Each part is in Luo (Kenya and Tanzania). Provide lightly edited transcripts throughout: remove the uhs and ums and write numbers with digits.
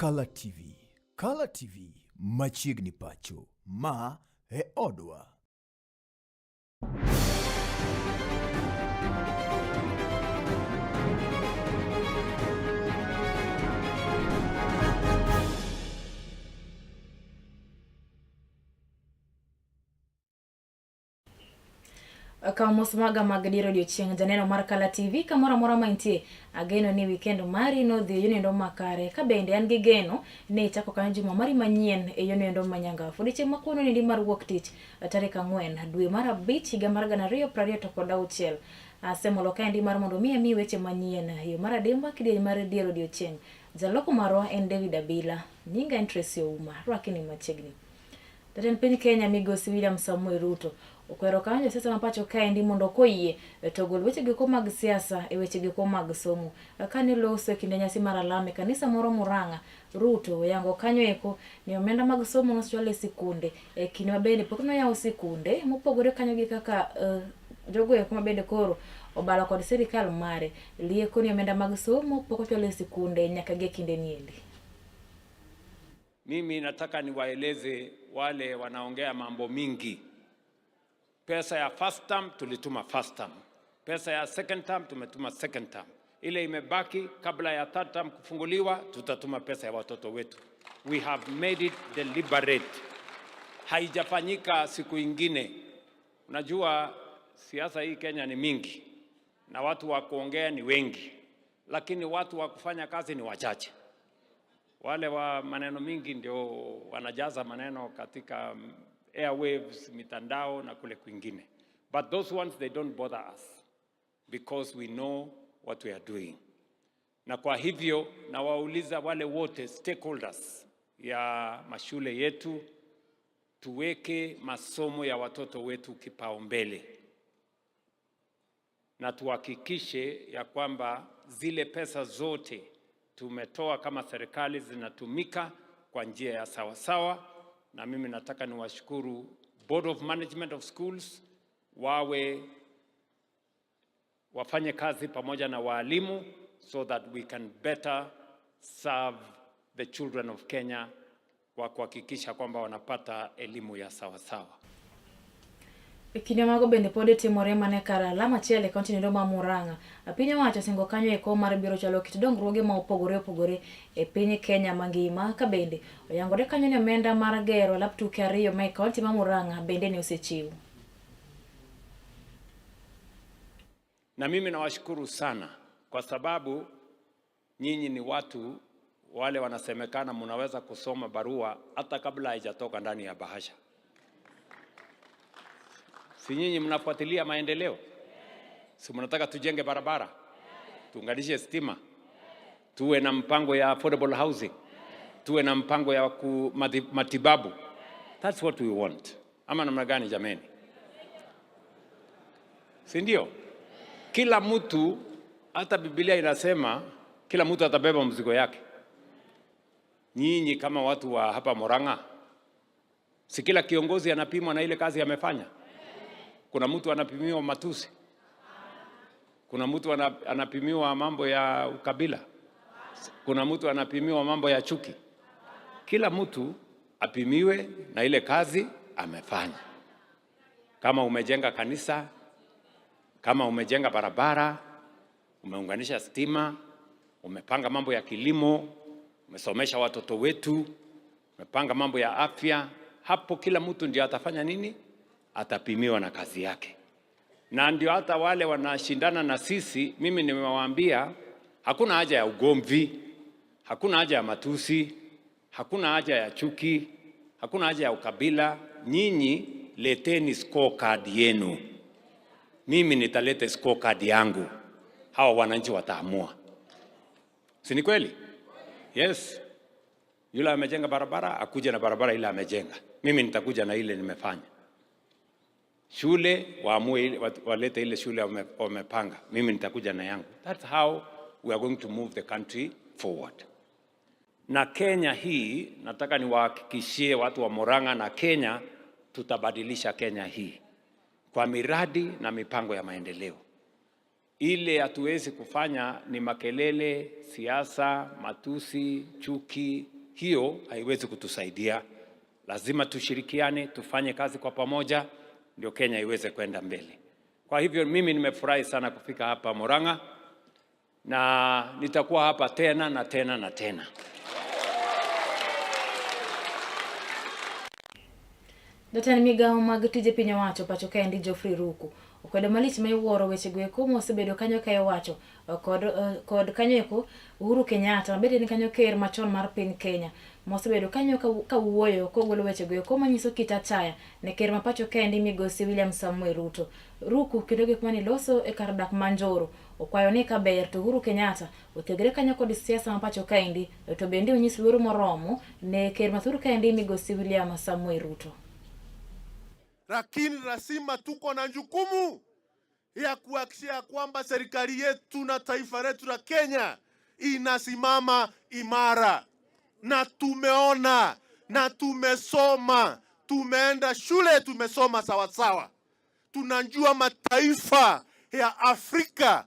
Kala TV. Kala TV machiegni pacho. Ma e odwa. Kaw mos maga mag dier odiochieng' janeno mar Kala TV kamoro amora ma intie. Ageno ni weekend mari nodhi e yono makare. Ka bende an gi geno ni ichako kanyo juma mari manyien e yono endo manyangafu. Odiochieng' ma kawuono niendi mar wuok tich tarik 4 dwe mar 5 higa mar 2026. Asemolo kaendi mar mondo mi ami weche manyien e yo mar adimba kidieny mar dier odiochieng'. Jaloko marwa en David Abila. Nyinga en Tracy Ouma. Rwaki ni machiegni. Jatend piny Kenya Migosi William Samoei Ruto okwero kanyo josiasa ma pacho kaendi mondo koyie to ogol weche giko mag siasa e weche giko mag somo. Kane loso e kinde nyasi mar alam e kanisa moro Murang'a, Ruto oyango kanyo eko ni omenda mag somo nosechwal e sikunde e kinde ma bende pok noyaw sikunde mopogore kanyo gi kaka jogo eko ma bende koro obalo kod sirikal mare lieko ni omenda mag somo pok ochwal e sikunde nyaka gi e kinde niendi. Mimi nataka niwaeleze wale wanaongea mambo mingi. Pesa ya first term tulituma first term. Pesa ya second term tumetuma second term. Ile imebaki kabla ya third term kufunguliwa, tutatuma pesa ya watoto wetu. We have made it deliberate. Haijafanyika siku ingine. Unajua siasa hii Kenya ni mingi na watu wa kuongea ni wengi, lakini watu wa kufanya kazi ni wachache. Wale wa maneno mingi ndio wanajaza maneno katika airwaves, mitandao na kule kwingine. But those ones, they don't bother us because we know what we are doing. Na kwa hivyo nawauliza wale wote stakeholders ya mashule yetu, tuweke masomo ya watoto wetu kipaumbele na tuhakikishe ya kwamba zile pesa zote tumetoa kama serikali zinatumika kwa njia ya sawasawa. Na mimi nataka niwashukuru Board of Management of Schools, wawe wafanye kazi pamoja na waalimu so that we can better serve the children of Kenya kwa kuhakikisha kwamba wanapata elimu ya sawasawa. E kinde mago bende pod timore mana e kar alam achiel e kaunti noendo ma Murang'a. Piny owacho osingo kanyo eko mar biro chwalo kit dongruoge ma opogore opogore e piny Kenya mangima ka bende oyangore kanyo ni omenda mar gero alap tuke ariyo ma e kaunti ma Murang'a bende ne osechiw. Na mimi nawashukuru sana kwa sababu nyinyi ni watu wale wanasemekana mnaweza kusoma barua hata kabla haijatoka ndani ya bahasha. Si nyinyi mnafuatilia maendeleo? Si mnataka tujenge barabara, tuunganishe stima, tuwe na mpango ya affordable housing, tuwe na mpango ya matibabu. That's what we want. Ama namna gani jameni? Si ndio? Kila mtu, hata Biblia inasema kila mtu atabeba mzigo yake. Nyinyi kama watu wa hapa Murang'a, si kila kiongozi anapimwa na ile kazi amefanya? Kuna mtu anapimiwa matusi, kuna mtu anapimiwa mambo ya ukabila, kuna mtu anapimiwa mambo ya chuki. Kila mtu apimiwe na ile kazi amefanya. Kama umejenga kanisa, kama umejenga barabara, umeunganisha stima, umepanga mambo ya kilimo, umesomesha watoto wetu, umepanga mambo ya afya, hapo kila mtu ndio atafanya nini? Atapimiwa na kazi yake. Na ndio hata wale wanashindana na sisi, mimi nimewaambia hakuna haja ya ugomvi, hakuna haja ya matusi, hakuna haja ya chuki, hakuna haja ya ukabila. Nyinyi leteni scorecard yenu, mimi nitaleta scorecard yangu, hawa wananchi wataamua. Si ni kweli? Yes. Yule amejenga barabara akuje na barabara ile amejenga, mimi nitakuja na ile nimefanya. Shule waamue ile, walete ile shule wamepanga, mimi nitakuja na yangu. That's how we are going to move the country forward. Na Kenya hii, nataka niwahakikishie watu wa Murang'a na Kenya, tutabadilisha Kenya hii kwa miradi na mipango ya maendeleo. Ile hatuwezi kufanya ni makelele, siasa, matusi, chuki. Hiyo haiwezi kutusaidia. Lazima tushirikiane, tufanye kazi kwa pamoja, ndio Kenya iweze kwenda mbele. Kwa hivyo mimi nimefurahi sana kufika hapa Murang'a na nitakuwa hapa tena na tena na tena. Jatend migawo mag tije piny owacho pacho kaendi Geoffrey Ruku okwedo malich ma iwuoro weche goeko mosebedo kanyo ka iwacho kod kanyo eko Uhuru Kenyatta mabende en kanyo ker machon mar piny Kenya mosebedo kanyo kawuoyo kogolo weche goeko manyiso kit achaya ne ker ma pacho kaendi migosi William Samoei Ruto. Ruku kendo gik mane loso e kar dak ma Njoro okwayo ni kaber to Uhuru Kenyatta othegre kanyo kod siasa ma pacho kaendi to bende onyis luoro moromo ne ker ma thur kaendi migosi William Samoei Ruto. Lakini lazima tuko na jukumu ya kuhakikisha kwamba serikali yetu na taifa letu la Kenya inasimama imara, na tumeona na tumesoma, tumeenda shule, tumesoma sawasawa. Tunajua mataifa ya Afrika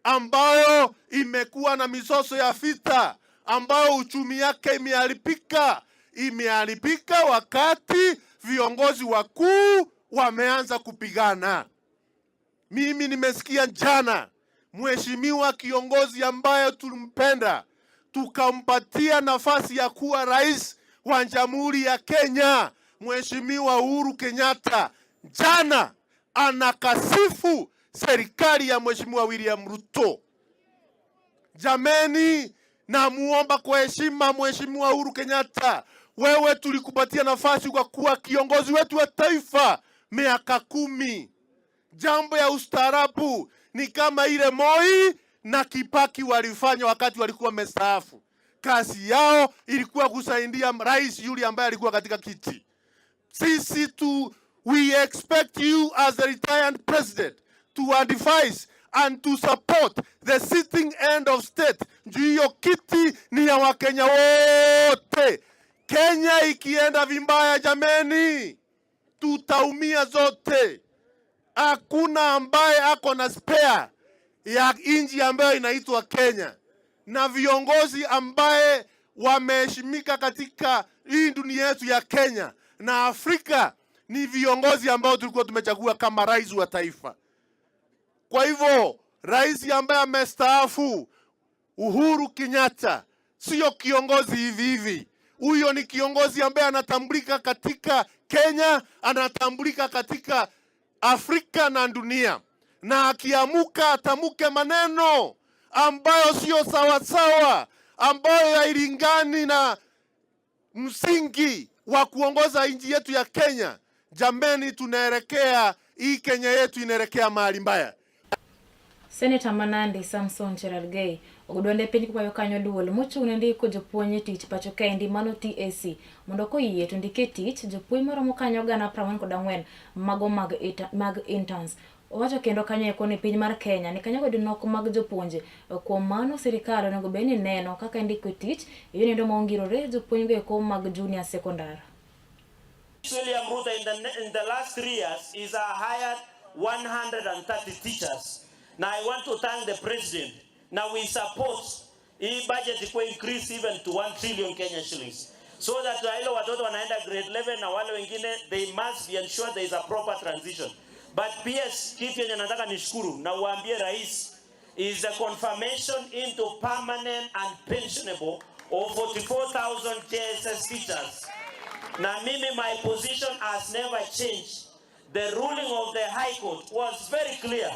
ambayo imekuwa na mizozo ya vita, ambayo uchumi yake imeharibika, imeharibika wakati viongozi wakuu wameanza kupigana. Mimi nimesikia jana mheshimiwa kiongozi ambaye tulimpenda tukampatia nafasi ya kuwa rais wa Jamhuri ya Kenya, Mheshimiwa Uhuru Kenyatta, jana anakasifu serikali ya Mheshimiwa William Ruto. Jameni, namuomba kwa heshima Mheshimiwa Uhuru Kenyatta, wewe tulikupatia nafasi kwa kuwa kiongozi wetu wa taifa miaka 10. Jambo ya ustaarabu ni kama ile Moi na Kibaki walifanya wakati walikuwa wamestaafu. Kazi yao ilikuwa kusaidia rais yule ambaye alikuwa katika kiti. Sisi tu, we expect you as a retired president to advise and to support the sitting end of state. Juu hiyo kiti ni ya Wakenya wote. Kenya ikienda vibaya, jameni, tutaumia zote. Hakuna ambaye ako na spare ya inji ambayo inaitwa Kenya, na viongozi ambaye wameheshimika katika hii dunia yetu ya Kenya na Afrika ni viongozi ambao tulikuwa tumechagua kama rais wa taifa. Kwa hivyo rais ambaye amestaafu Uhuru Kenyatta sio kiongozi hivi hivi. Huyo ni kiongozi ambaye anatambulika katika Kenya, anatambulika katika Afrika na dunia, na akiamuka atamuke maneno ambayo sio sawasawa, ambayo hailingani na msingi wa kuongoza nchi yetu ya Kenya. Jameni, tunaelekea hii Kenya yetu inaelekea mahali mbaya. Seneta Manandi Samson Cherargei ogodwonde piny kwayo kanyo duol mochung' ne ndiko jopuonj e tich pacho kaendi mano TSC mondo koyie to ndike tich jopuonj maromo kanyo 44,000 mago mag interns. Owacho kendo kanyo eko ni piny mar Kenya ni kanyo kod nok mag jopuonje. Kuom mano sirikal onego bed ni neno kaka indiko tich e yo nendo maongirore jopuonj go eko mag junior secondary. William Ruto in the last 3 years is hired 130 teachers. Now I want to thank the president. Now we support hii budget ikuwe increase even to 1 trillion Kenya shillings, so that wale watoto wanaenda grade 11 na wale wengine, they must be ensured there is a proper transition. But PS, kitu yenye nataka nishukuru na uambie rais is the confirmation into permanent and pensionable of 44,000 JSS teachers. Na mimi, my position has never changed. The ruling of the High Court was very clear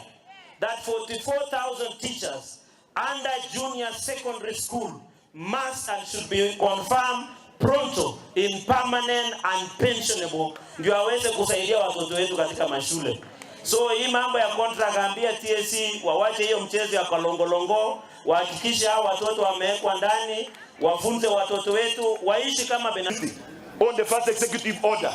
that 44,000 teachers under junior secondary school must and should be confirmed pronto in permanent and pensionable, ndio aweze kusaidia watoto wetu katika mashule. So hii mambo ya contract, ambia TSC wawache hiyo mchezo ya kalongolongo, wahakikishe hao watoto wamewekwa ndani, wafunze watoto wetu waishi kama binadamu. On the first executive order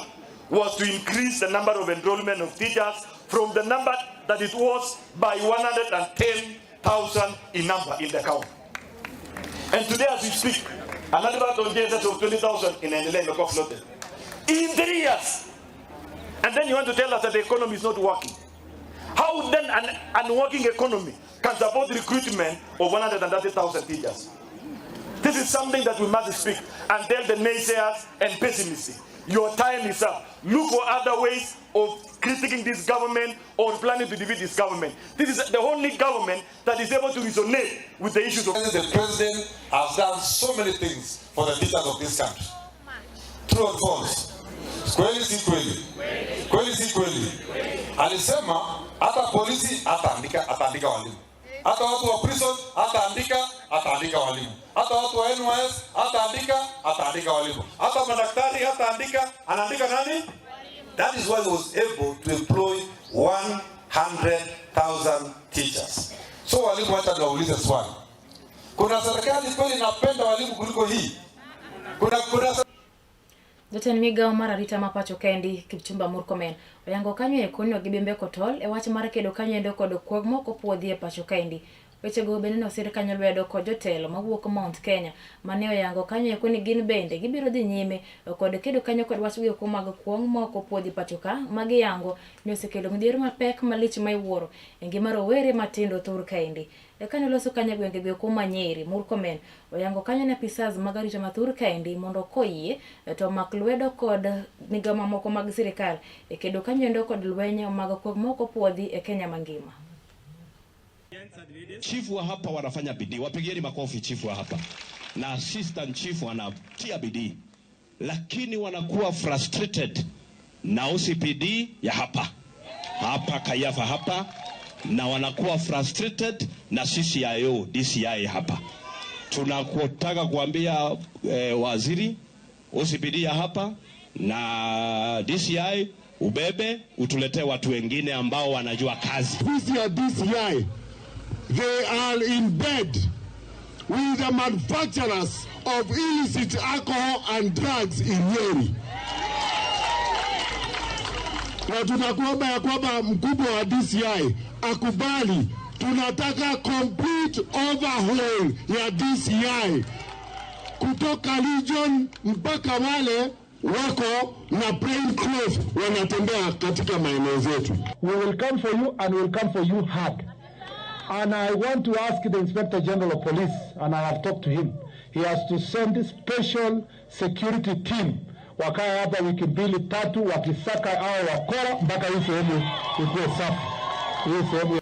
was to increase the number of enrollment of teachers from the number that it was by 110,000 in number in the county. And today as we speak, another batch of JSS of 20,000 in Endelea imekuwa floated. In 3 years. And then you want to tell us that the economy is not working. How then an unworking economy can support recruitment of 130,000 teachers? This is something that we must speak and tell the naysayers and pessimists. Your time is up. Look for other ways of critiquing this government or planning to defeat this government. This is the only government that is able to resonate with the issues of... The president has done so many things for the teachers of this country. True or false? Kweli si kweli? Kweli si kweli? Alisema hata polisi ataandika, ataandika walimu. Hata watu wa prison ataandika, ataandika walimu. Hata watu wa NYS ataandika, ataandika walimu. Hata madaktari ataandika, anaandika nani? That is why he was able to employ 100,000 teachers. So walimu, wacha niwaulize swali. Kuna serikali kweli inapenda walimu kuliko hii? Kuna Jatend migao mar arita ma pacho kaendi Kipchumba Murkomen oyango kanyo eko ni ok gibi mbeko tol e wach mar kedo kanyo endo kod kuog mok opuodhi e pacho kaendi. Wechego bende nosir kanyo lwedo kod jotelo mawuok Mount Kenya mane oyango kanyo eko ni gin bende gibiro dhi nyime kod kedo kanyo kod wach gieko mag kuong mok opuodhi pacho ka ma giyango ni osekelo midhiero mapek malich ma iwuoro e ngima rowere matindo thur kaendi. Eka noloso kanyo e gwenge goeko ma Nyeri, Murkomen oyango kanyo ne apisas mag arita ma thur kaendi mondo koyie to omak lwedo kod migao mamoko mag sirikal e kedo kanyo endo kod lweny mag kuog mok opuodhi e Kenya mangima. Chifu wa hapa wanafanya bidii, wapigieni makofi chifu wa hapa na assistant chief wanatia bidii, lakini wanakuwa frustrated na OCPD ya hapa hapa Kayafa hapa, na wanakuwa frustrated na CCIO DCI hapa. Tunakutaka kuambia waziri OCPD ya hapa na DCI ubebe utuletee watu wengine ambao wanajua kazi. Ofisi ya DCI, they are in bed with the manufacturers of illicit alcohol and drugs in Nyeri. Na tunakuomba ya kwamba mkubwa wa DCI akubali, tunataka complete overhaul ya DCI kutoka region mpaka wale wako na plain clothes wanatembea katika maeneo zetu. We will come for you and we will come for you hard. And I want to ask the Inspector General of Police, and I have talked to him, he has to send special security team wakae hapa wiki mbili tatu wakisaka hao wakora mpaka hii sehemu ikuwe safi. Hii sehemu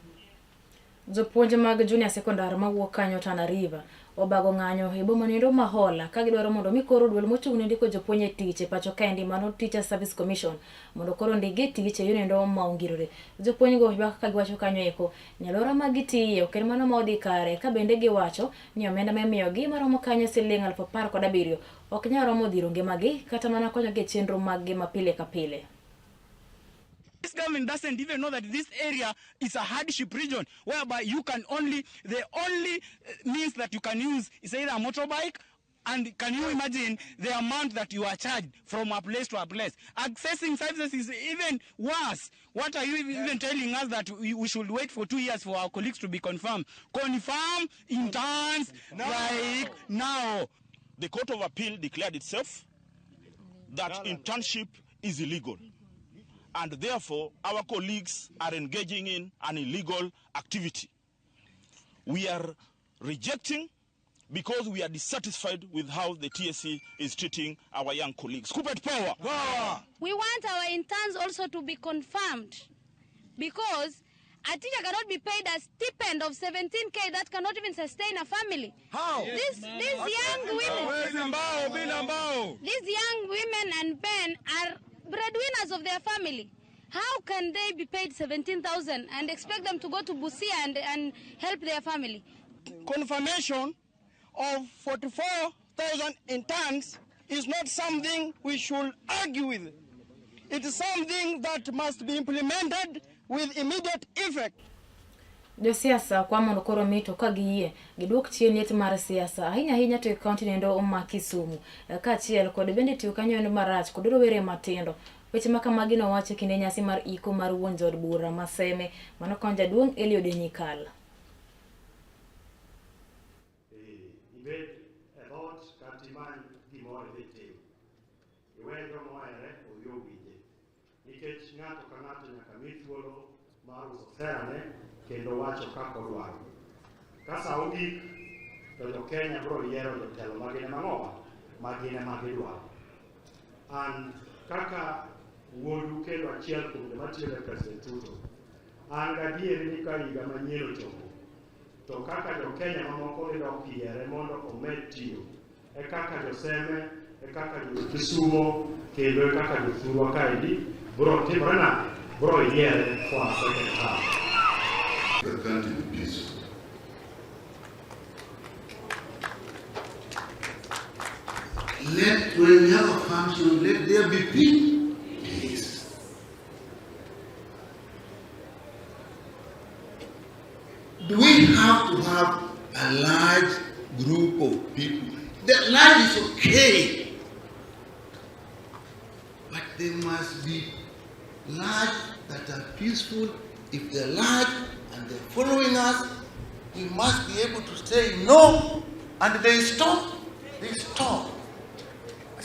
Jopuonj mag junior secondary mawuok kanyo Tana River obago ng'anyo e boma noendo ma Hola ka gidwaro mondo mi koro duol mochung' ne ndiko jopuonj e tich e pacho kaendi mano Teacher Service Commission mondo koro ndikgi e tich e yono ma ongirore. Jopuonj go ywak ka giwacho kanyo eko ni alwora ma gitiye ok en mano ma odhi kare ka bende giwacho ni omenda ma imiyogi maromo kanyo siling 17,000 ok nyal romo dhiro ngimagi kata mana konyogi e chenro mag gi ma pile ka pile. This government doesn't even know that this area is a hardship region whereby you can only, the only means that you can use is either a motorbike, and can you imagine the amount that you are charged from a place to a place? Accessing services is even worse. What are you even telling us that we should wait for 2 years for our colleagues to be confirmed? Confirm interns like now. The Court of Appeal declared itself that internship is illegal, and therefore our colleagues are engaging in an illegal activity. We are rejecting because we are dissatisfied with how the TSC is treating our young colleagues. Kuppet power! Power! We want our interns also to be confirmed, because a teacher cannot be paid a stipend of 17K that cannot even sustain a family. How? These young women, these young women and men are breadwinners of their family. How can they be paid 17,000 and expect them to go to Busia and help their family? Confirmation of 44,000 interns is not something we should argue with. It is something that must be implemented with immediate effect. Josiasa kwa mondo koro mito ka giyie giduok chien liet mar siasa ahinya ahinya to e kaunti nendo ma Kisumu kaachiel kod bende tiyo kanyo endo marach kod rowere matindo. Weche ma kamagi nowacho e kinde nyasi mar iko mar wuon jood bura ma Seme mano kon jaduong' Eliud Nyikal. Kendo wacho kaka odwaro. Ka sa ogik To jo-Kenya biro yiero jotelo ma gin ema ang'owa ma gin ema gidwaro. An kaka wuodu kendo achiel kuom joma tiyo ne President Ruto, an gadieri ni ka higa manyien ochopo, to kaka jo-Kenya mamoko dhi dok yiere mondo omed tiyo, e kaka joseme, e kaka jo-Kisumo, kendo e kaka jothurwa kaendi biro timore nade, biro yiere for a second term. The country be peaceful. Let, when we have a function, let there be peace. Peace. Do we have to have a large group of people? The large is okay, but they must be large that are peaceful. If they're large and they're following us, we must be able to say no, and they stop. They stop.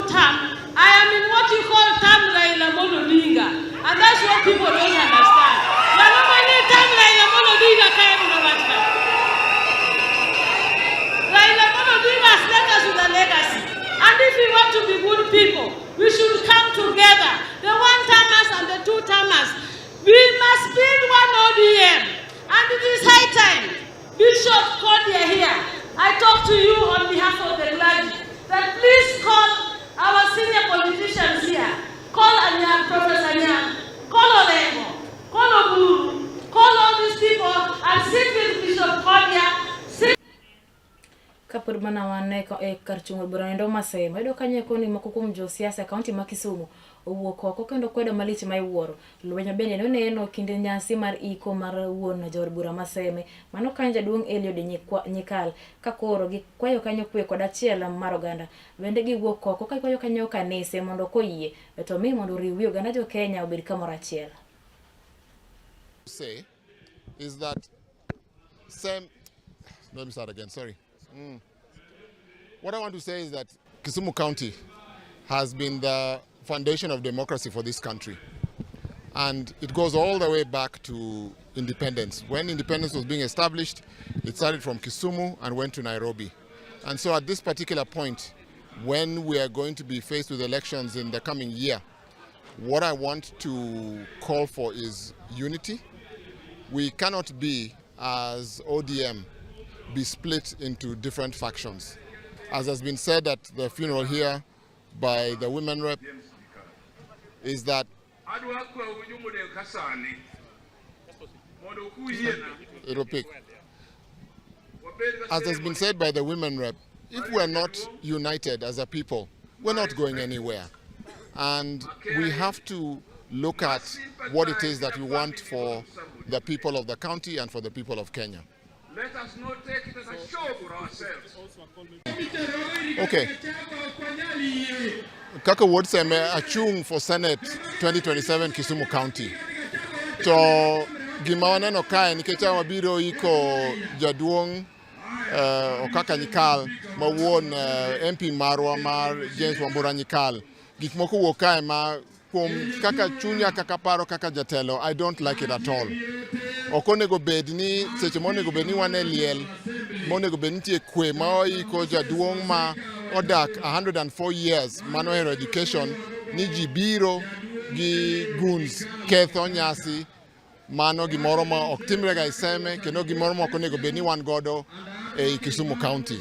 Term. I am in what you call term Raila Amolo Odinga, and that's what people don't understand. Wanamani term Raila Amolo Odinga kae mno wachna. Raila Amolo Odinga has left us with a legacy. And if we want to be good people, we should come together. The one-termers and the two-termers. We must build one ODM. And it is high time. Bishop Kodia here, I talk to you on behalf of the clergy, that please call our senior politicians here. Call Anyang, Professor Anyang, call Orengo, call Oburu, call all these people and sit with Bishop Kodia. Sit Kapod mana wan e e kar chung' od bura noendo ma Seme, wayudo kanyo eko ni moko kuom josiasa e kaunti ma Kisumu owuok oko kendo kwedo malich ma iwuoro. Lweny bende noneno kinde nyasi mar iko mar wuon jaod bura ma Seme. Mano kanyo jaduong' Eliud Nyikal ka koro gikwayo kanyo kwe kod achiel mar oganda. Bende giwuok oko ka gikwayo kanyo kanise mondo koyie to mi mondo oriw wi oganda jo Kenya obed kamoro achiel. Say is that same. Let me start again. Sorry. What I want to say is that Kisumu County has been the foundation of democracy for this country. And it goes all the way back to independence. When independence was being established, it started from Kisumu and went to Nairobi. And so at this particular point, when we are going to be faced with elections in the coming year, what I want to call for is unity. We cannot be, as ODM, be split into different factions. As has been said at the funeral here by the women rep, is that it'll pick. As has been said by the women rep, if we're not united as a people, we're not going anywhere. And we have to look at what it is that we want for the people of the county and for the people of Kenya. Let us not take it as a show for ourselves. Okay. Kaka Wuod Seme achung for Senate 2027 Kisumu County. To gima waneno kae nikech wabiro iko jaduong' Okaka Nyikal ma wuon MP marwa mar James Wambura Nyikal. Gik moko wuok kae ma kuom kaka chunya kaka paro kaka jatelo, I don't like it at all. Ok onego bed ni seche monego bed ni wan e liel monego bed nitie kwe ma oiko jaduong' ma odak 104 years mano hero education ni ji biro gi goons ketho nyasi. Mano gimoro ma ok timre ga e Seme kendo gimoro ma ok onego bed ni wan godo ei Kisumu County.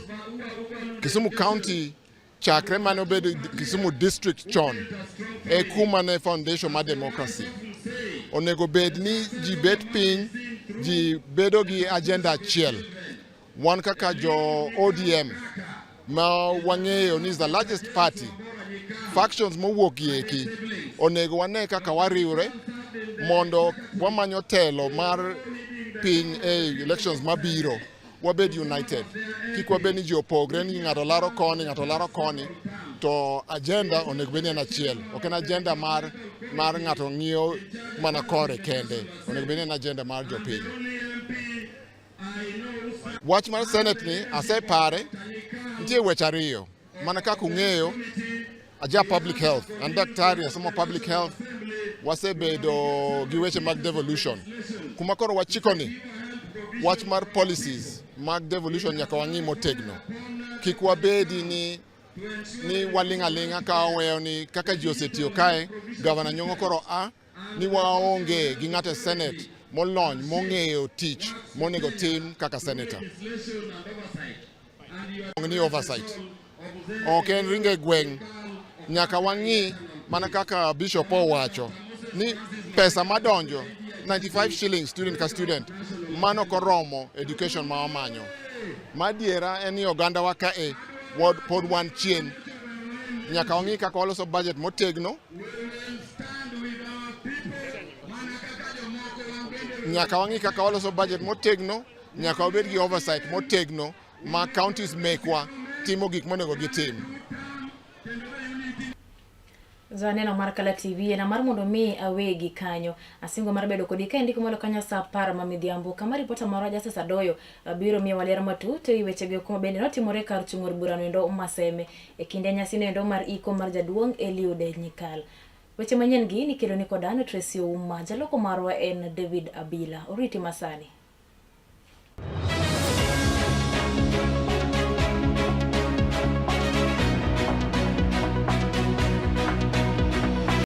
Kisumu County chakre mane obedo Kisumu District chon e kuma ne foundation mar democracy. Onego bed ni ji bet piny, ji bedo gi agenda achiel. Wan kaka jo ODM ma wang'eyo ni is the largest party, factions mowuok gi eki onego wane kaka wariwre mondo wamanyo telo mar piny e elections mabiro wabed united. Kik wabed ni ji opogre ni ng'ato laro koni, ng'ato laro koni, to agenda onego bed ni en achiel. Ok en agenda mar ng'ato ng'iyo mana kore kende. Onego bed ni en agenda mar jopiny. Wach mar Senate ni asepare, nitie weche ariyo. Mana kaka ung'eyo, aja public health, an daktari asomo public health, wasebedo gi weche mag devolution. Kuma koro wachiko ni, wach mar policies mag devolution nyaka wang'i motegno. Kik wabedi ni ni waling' aling'a ka waweyo ni kaka ji osetiyo kae, Gavana Nyong'o koro a ni waonge gi ng'ato e Senate molony mong'eyo tich monego tim kaka senator. Ni oversight. Ok en ringo e gweng'. Nyaka wang'i mana kaka Bishop owacho ni pesa madonjo 95 shillings student ka student mano koromo education ma wamanyo. Madiera en ni oganda wa kae pod wan chien. Nyaka wang'i kaka waloso budget motegno. Nyaka wang'i kaka waloso budget motegno, nyaka wabed gi oversight motegno ma counties mekwa timo gik monego gitim. Janeno mar Kala TV en mar mondo mi awegi kanyo. Asingo mar bedo kodi ka indiko malo kanyo saa 10 ma midhiambo kama ripota marwa Justice Adoyo biro miyowa ler matut e wi wechego kuma bende notimore kar chung' od burano endo Maseme e kinde nyasi noendo mar iko mar jaduong' Eliud Nyikal. Weche manyien gi nikelo ni kod an Tracy Ouma, jaloko marwa en David Abila. Oriti masani.